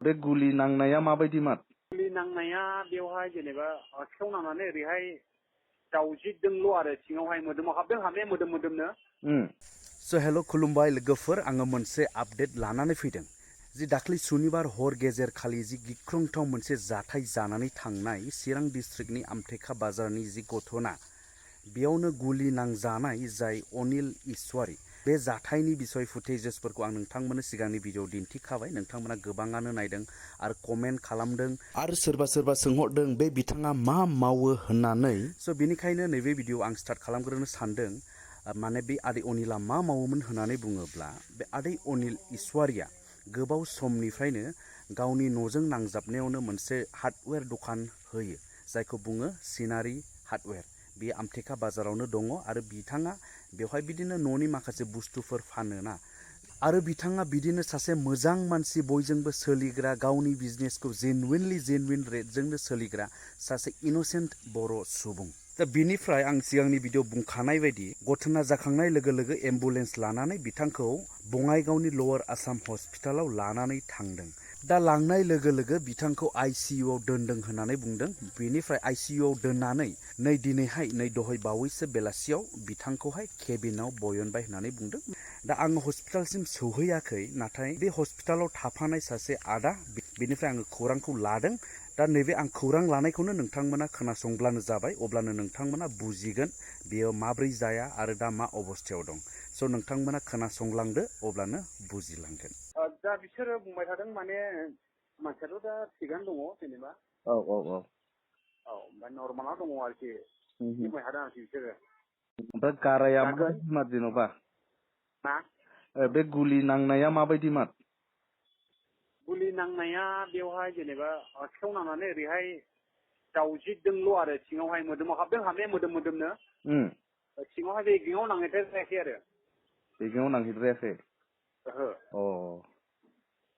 बे गुलि नांनाया माबायदिमोन? गुलि नांनाया बेवहाय जेनेबा आखायाव नांनानै ओरैहाय दावजिदोंल' आरो सिङावहाय मोदोमाव हाबदों हाबनाया मोदोमनो। स' हेल' खुलुमबाय लोगोफोर, आङो मोनसे आपडेट लानानै फैदों। जि दाख्लै सुनिबार हर गेजेर खालि जि गिख्रंथाव मोनसे जाथाय जानानै थांनाय चिरां डिस्ट्रिक्टनि आमटेका बाजारनि जि घटना, बेयावनो गुलि नांजानाय जाय अनिल इसवारी, बे जाथायनि बिसय फुटेजेसफोरखौ आं नोंथांमोननो सिगांनि भिडिअ दिन्थिखाबाय। नोंथांमोना गोबाङानो नायदों आरो कमेन्ट खालामदों आरो सोरबा सोरबा सोंहरदों बे बिथाङा मा मावो होननानै। स' बेनिखायनो नैबे भिडिअ आं स्टार्ट खालामग्रोनो सानदों। माने बे आदै अनिला मा मावोमोन होननानै बुङोब्ला, बे आदै अनिल इसवारिया गोबाव समनिफ्रायनो गावनि न'जों नांजाबनायावनो मोनसे हार्डवेयर दखान होयो, जायखौ बुङो सिनारि हार्डवेयर। बे आमटेका बाजारावनो दङ आरो बिथाङा बेवहाय बिदिनो न'नि माखासे बुस्थुफोर फानोना। आरो बिथाङा बिदिनो सासे मोजां मानसि, बयजोंबो सोलिग्रा, गावनि बिजनेसखौ जेनुइन रेटजोंनो सोलिग्रा सासे इनोसेन्ट बर' सुबुं। दा बिनिफ्राय आं सिगांनि भिडिअ बुंखानाय बायदि घटना जाखांनाय लोगो लोगो एम्बुलेन्स लानानै बिथांखौ बङाइगावनि लवार आसाम हस्पिटालाव लानानै थांदों। दा लांनाय लोगो लोगो बिथांखौ आइसिइउआव दोनदों होननानै बुंदों। बेनिफ्राय आइसिइउआव दोननानै नै दहाय बावैसो बेलासियाव बिथांखौहाय केबिनाव बयनबाय होननानै बुंदों। दा आङो हस्पिटालसिम सौहैयाखै, नाथाय बे हस्पिटालाव थाफानाय सासे आदा, बेनिफ्राय आङो खौरांखौ लादों। दा नैबे आं खौरां लानायखौनो नोंथांमोना खोनासंब्लानो जाबाय, अब्लानो नोंथांमोना बुजिगोन बेयो माब्रै जाया आरो दा मा अबस्थायाव दं। स' नोंथांमोना खोनासंलांदो, अब्लानो बुजिलांगोन। दा बिसोरो बुंबाय थादों माने मानसियाथ' दा थिगानो दङ जेनेबा। औ ओमफ्राय नर्मालाव दङ आरोखि। बुंबाय थादों आरोखि बिसोरो। ओमफ्राय गाराया माबायदिमोन जेन'बा? मा? बे गुलि नांनाया माबायदिमोन? गुलि नांनाया बेवहाय जेनेबा आखायाव नांनानै ओरैहाय दावजिदोंल' आरो सिङावहाय मोदोमाव हाबदों हाबनाया मोदोमनो। सिङावहाय बे बिगाव नांहैद्रायाखै आरो। बिगाव नांहैद्रायाखै? ओहो।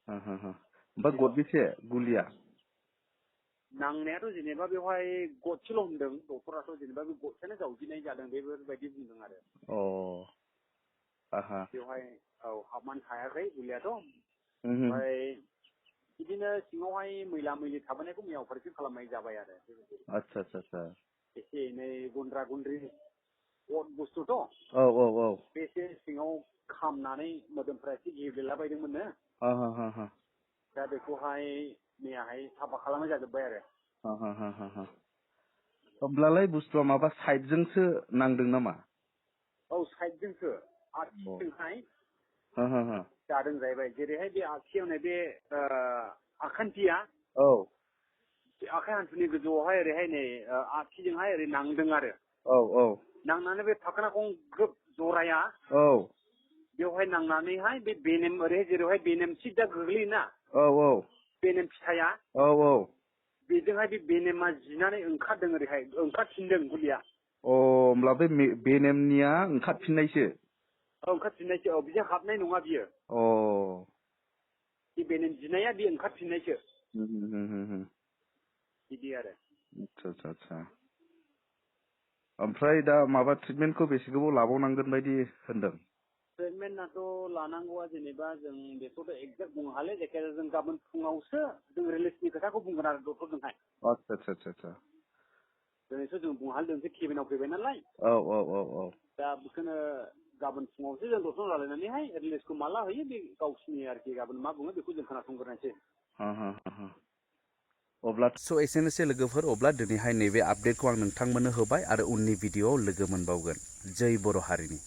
ओमफ्राय गदबेसे गुलिया? नांनायाथ' जेनेबा बेवहाय गदसेल' होनदों डक्टराथ', जेनेबा बे गदसेयानो जावजिनाय जादों बेफोरबायदि बुंदों आरो। बेवहाय हाबनानै थायाखै गुलियाथ'। ओमफ्राय बिदिनो सिङावहाय मैला मैलि थाबोनायखौ मैया अपारेसन खालामनाय जाबाय आरो। आच्छा। एसे एनै गुन्द्रा गुन्द्रि बुस्थुथ'। बे एसे सिङाव खामनानै मोदोमफ्रा एसे गेब्लेलाबायदोंमोननो। दा बेखौहाय मैयाहाय साफा खालामनाय जाजोब्बाय आरो। होमब्लालाय बुस्थुआ माबा साइडजोंसो नांदों नामा? औ, साइडजोंसो आगसिजोंहाय जादों जाहैबाय। जेरैहाय बे आगसियाव बे आखान्थिया, बे आखाइ हान्थुनि गोजौआवहाय ओरैहाय नै आगसिजोंहाय ओरै नांदों आरो। नांनानै बे फाखोनाखं ग्रोब जराया, बेवहाय नांनानैहाय बे बेनेम ओरैहाय जेरावहाय बेनेम सिदा गोग्लैयोना, बेनेम फिथाइया, बेजोंहाय बे बेनेमा जिनानै ओंखारदों, ओरैहाय ओंखारफिनदों गुलिया। होमब्ला बे बेनेमनिया ओंखारफिननायसो? ओंखारफिननायसो। बिजों हाबनाय नङा बियो। बे बेनेम जिनाया बे ओंखारफिननायसो। बिदि आरो। आच्छा। ओमफ्राय दा माबा ट्रिटमेन्टखौ बेसे गोबाव लाबावनांगोन बायदि होनदों? ट्रिटमेन्टआथ' लानांगौआ जेनेबा जों बेखौथ' एक्जेक्ट बुंनो हाले। जायखिजाया जों गाबोन फुङावसो जों रिलिजनि खोथाखौ बुंगोन आरो डक्टरजोंहाय। आच्छा। दिनैथ' जों बुंनो हाले, जोंसो केबिनाव फैबाय नालाय। दा बेखौनो गाबोन फुङावसो जों डक्टर रायलायनानैहाय रिलिजखौ माला होयो बे गावसिनि आरोखि। गाबोन मा बुङो बेखौ जों खोनासंग्रोनोसै। अब्ला स' एसेनोसै लोगोफोर, अब्ला दिनैहाय नैबे आपडेटखौ आं नोंथांमोननो होबाय आरो उननि भिडिअआव लोगो मोनबावगोन। जै बर' हारिनि।